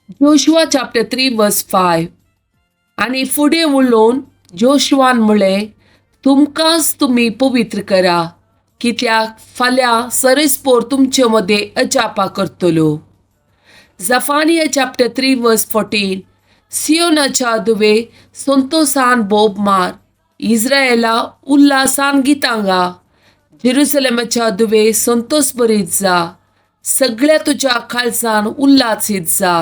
Joshua chapter 3 verse 5. आनी फुडें उलोवन जोशुआन म्हळें, तुमकांच तुमी पवित्र करा, कित्याक फाल्यां सरेस्पोर तुमचे मदें अजापां करतलो. Zephaniah chapter 3 verse 14. सियोनाच्या दुवे, संतोसान बोब मार, इस्रायला, उल्हासान गितां गा. जेरुसलेमाच्या दुवे, संतोस बरीत जा, सगळ्या तुज्या काळजान उल्हासीत जा.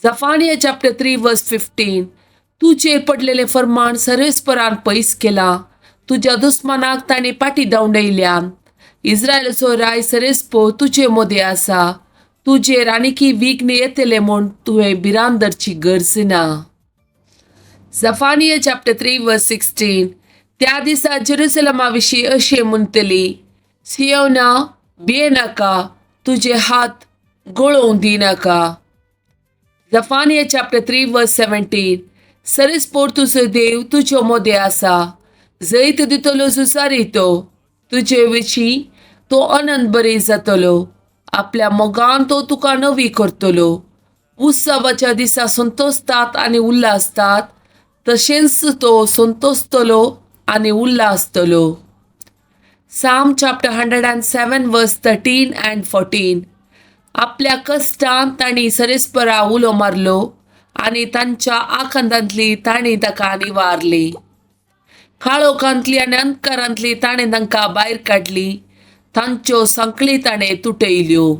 Zephaniah chapter 3 verse 15. तुजेर पडलेलें फर्मान सर्वेस्परान पयस केलां, तुज्या दुस्मानाक ताणें पाटी धांवडयल्यान. इस्रायलाचो राय सरेस्पो तुजे मदें आसा, तुजेर आनीकी विघ्न येतलें म्हूण तुवें भिरांत धरची गरज ना. Zephaniah chapter 3 verse 16. त्या दिसा जेरुसलमा विशीं अशें म्हणटली, सियोना, भियेनाका, तुजे हात गळोवंक दिनाका. Zephaniah chapter 3 verse 17. सरेस्पोर तुजो देव तुज्यो मदें आसा, जैत दितलो झुजारी तो, तुजे विशीं तो आनंद बरी जातलो, आपल्या मोगान तो तुका नवी करतलो. उत्सवाच्या दिसा संतोसतात आनी उल्हासतात तशेंच तो संतोसतलो आनी उल्हासतलो. Psalm chapter 107 verse 13 and 14. आपल्या कश्टान तांणी सरेस्परा उलो मारलो आनी तांच्या आकांतांतली तांणी ताका निवारली. काळोखांतली आनी अंधकारांतली ताणें तांकां भायर काडली, तांच्यो सांखळी ताणें तुटयल्यो.